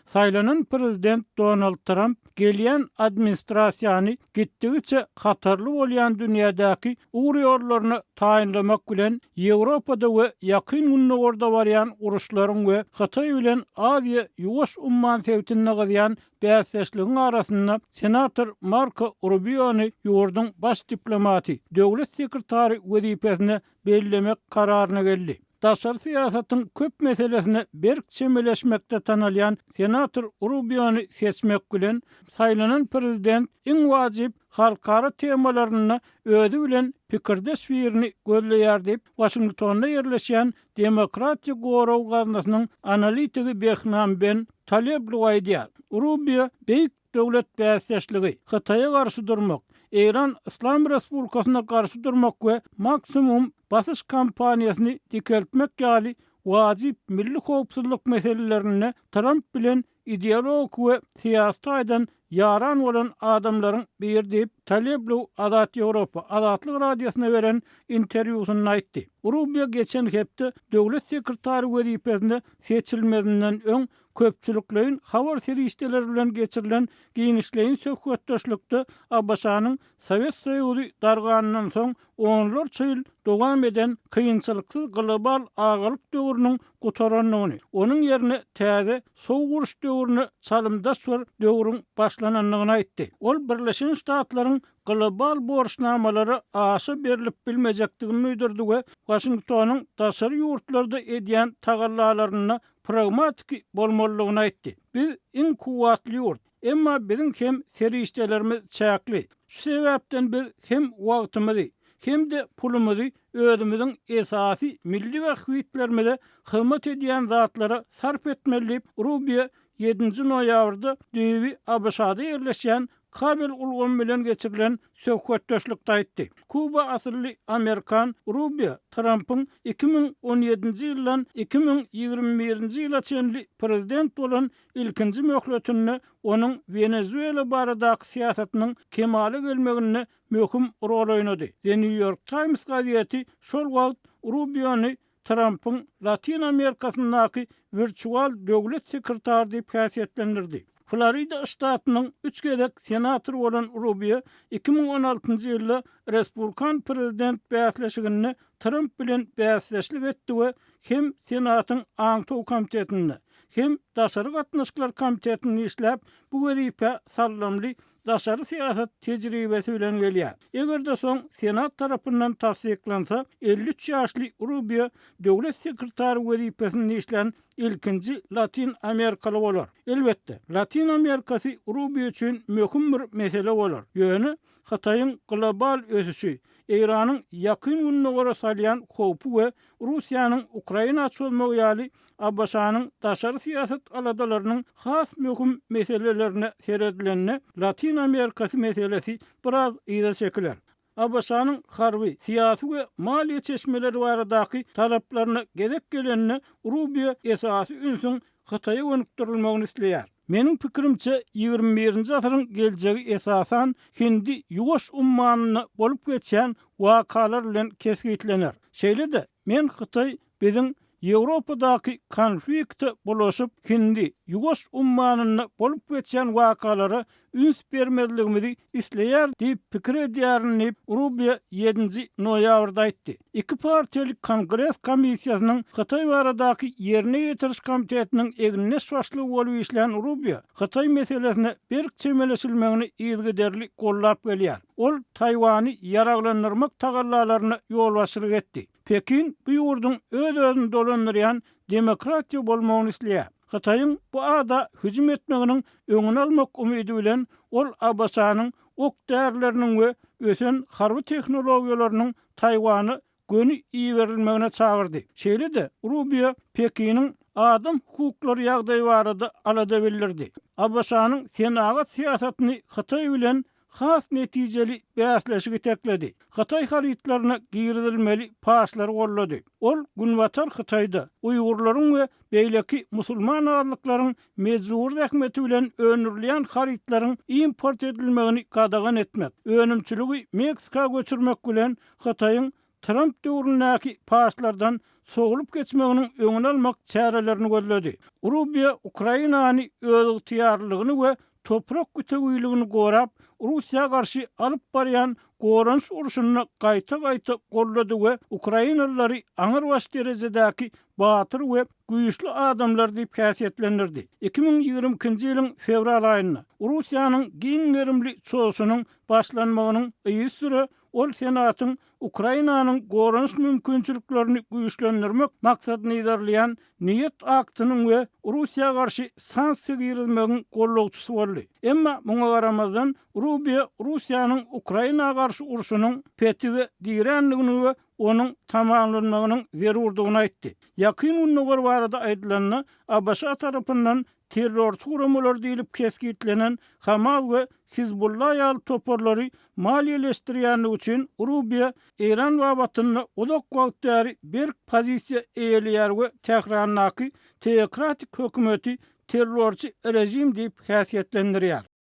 Saýlanan prezident Donald Tramp gelýän administrasiýany gitdigiçe hatarly bolýan dünýädäki ugur ýollaryna taýynlamak bilen Ýewropada we Ýakyn Gündogarda barýan uruşlaryň we Hytaý bilen Aziýa-Ýuwaş umman sebitinde gyzýan bäsdeşligiň arasynda senator Marko Rubiony ýurduň baş diplomaty, döwlet sekretary wezipesine bellemek kararyna geldi. Daşary syýasatyň köp meselesine berk çemeleşmekde tanalýan senator Rubiony seçmek bilen, saýlanan prezident iň wajyp halkara temalarynda özi bilen pikirdeş birini gözleýär diýip, Waşingtonda ýerleşýän Demokratiýa gorag gaznasynyň analitigi Behnam Ben Taleblu aýdýar. Rubio beýik döwlet bäsdeşligi, Hytaýa garşy durmak, Eýran Yslam Respublikasyna garşy durmak we maksimum basyş kampaniýasyny dikeltmek ýaly wajyp milli howpsuzlyk meselelerinde Tramp bilen ideologik we syýasy taýdan ýaran bolan adamlaryň biri diýip, Taleblu Azat Ýewropa, Azatlyk Radiosyna beren interwýusynda aýtdy. Rubio geçen hepde döwlet sekretary wezipesine seçilmezinden öň köpçülikleýin habar serişdeleri bilen geçirilen giňişleýin söhbetdeşlikde ABŞ-nyň Sowet Soýuzy darganyndan soň onlarça ýyl dowam eden kynçylyksyz global agalyk döwrüniň gutarandygyny, onuň ýerine täze Sowuk uruş döwrüne çalymdaş bir döwrüň başlanandygyny aýtdy. Ol Birleşen Ştatlaryň global borçnamalara aşa berlip bilmejekdigini duýdurdy we Waşingtonyň daşary ýurtlarda edýän tagallalarynda pragmatiki bolmalydygyny aýtdy. Biz iň kuwwatly ýurt, emma biziň hem serişdelerimiz çäkli. Şu sebäpden biz hem wagtymyzy, hem-de pulumyzy özümiziň esasy milli bähbitlerimize hyzmat edýän zatlara sarp etmeli diýip, Rubio ýedinji noýabrda düýbi ABŞ-da ýerleşýän kabel ulgamy bilen geçirilen söhbetdeşlikde aýtdy. Kuba asylly amerikan Rubio Trampyň 2017-nji ýyldan 2021-nji ýyla çenli prezident bolan ilkinji möhletinde onuň Wenezuela baradaky syýasatynyň kemala gelmeginde möhüm rol oýnady. The New York Times gazeti şol wagt Rubiony Trampyň Latyn Amerikasyndaky wirtual döwlet sekretary diýip häsiýetlendirdi. Florida ştatynyň üç gezek senatory bolan Rubio 2016-njy ýylda respublikan prezident bäsleşiginde Tramp bilen bäsdeşlik etdi we hem Senatyň Aňtaw komitetinde, hem Daşary gatnaşyklar komitetinde işläp, bu wezipä sallamly daşary syýasat tejribesi bilen gelýär. Eger-de soň Senat tarapyndan tassyklansa, 53 ýaşly Rubio döwlet sekretary wezipesinde işlän ilkinji latyn amerikaly bolar. Elbetde, Latyn Amerikasy Rubio üçin möhüm bir mesele bolar. Ýöne Hytaýyň global ösüşi, Eýranyň Ýakyn Gündogara salýan howpy we Russiýanyň Ukraina çozmagy ýaly ABŞ-nyň daşary syýasat aladalarynyň has möhüm meselelerine seredilende, Latyn Amerikasy meselesi biraz yza çekiler. ABŞ-nyň harby, syýasy we maliýe çeşmeleri baradaky talaplaryna gezek gelende, Rubio esasy ünsüň Hytaýa gönükdirilmegini isleýär. Meniň pikirimçe, ýigrimi birinji asyryň geljegi esasan Hindi Ýuwaş ummanynda bolup geçýän wakalar bilen kesgitlener. Şeýle-de, men Hytaý biziň Ýewropadaky konflikte bulaşyp, Hindi Ýuwaş ummanynda bolup geçýän wakalara üns bermezligimizi isleýär diýip pikir edýärin diýip, Rubio ýedinji noýabrda aýtdy. Iki partiýaly Kongres komissiýasynyň Hytaý baradaky ýerine ýetiriş komitetiniň egindeş başlygy bolup işlän Rubio Hytaý meselesine berk çemeleşilmegini yzygiderli goldap gelýär. Ol Taýwany ýaraglandyrmak tagallalaryna ýolbaşçylyk etdi. Pekin bu ýurduň öz-özüni dolandyrýan demokratiýa bolmagyny isleýär. Hytaýyň bu ada hüjüm etmeginiň öňüni almak umydy bilen ol ABŞ-nyň ok-därileriniň we ösen harby tehnologiýalarynyň Taýwana göni iberilmegine çagyrdy. Şeýle-de, Rubio Pekiniň adam hukuklary ýagdaýy barada alada bildirdi. ABŞ-nyň senagat syýasatyny Hytaý bilen has netijeli bäsleşik itekledi. Hytaý harytlaryna girizilmeli paçlary goldady. Ol Günbatar Hytaýda uýgurlaryň we beýleki musulman azlyklaryň mejbury zähmeti bilen öndürilýän harytlaryň import edilmegini gadagan etmek, önümçiligi Meksika göçürmek bilen Hytaýyň. Tramp döwründäki paçlardan sowlup geçmeginiň öňüni almak çärelerini gözledi. Rubio Ukrainany özygtyýarlylygyny we toprak bütewiligini gorap, Russiýa garşy alyp barýan goranyş urşunda gaýta-gaýta goldady we ukrainalylary aňrybaş derejedäki batyr we güýçli adamlar diýip häsiýetlendirdi. 2022-nji ýylyň fewral aýynda, Russiýanyň giň gerimli çozuşynyň başlanmagynyň yzysüre ol Senatyň Ukrainanyň goranyş mümkinçiliklerini güýçlendirmek maksadyny yzarlaýan Niýet aktynyň we Russiýa garşy sanksiýa girizmegiň gollagçysy boldy. Emma muňa garamazdan, Rubio Russiýanyň Ukraina garşy urşunyň petige dirändigini we onuň tamamlanmagynyň zerurdygyny aýtdy. Ýakyn Gündogar barada aýdylanda, ABŞ tarapyndan terrorçy guramalar diýlip kesgitlenen Hamas we Hizbulla ýaly toparlary maliýeleşdirýändigi üçin Rubio Eýran babatynda uzak wagt bäri berk pozisiýa eýeleýär we Tährandaky teokratik hökümeti terrorçy režim diýip häsiýetlendirýär.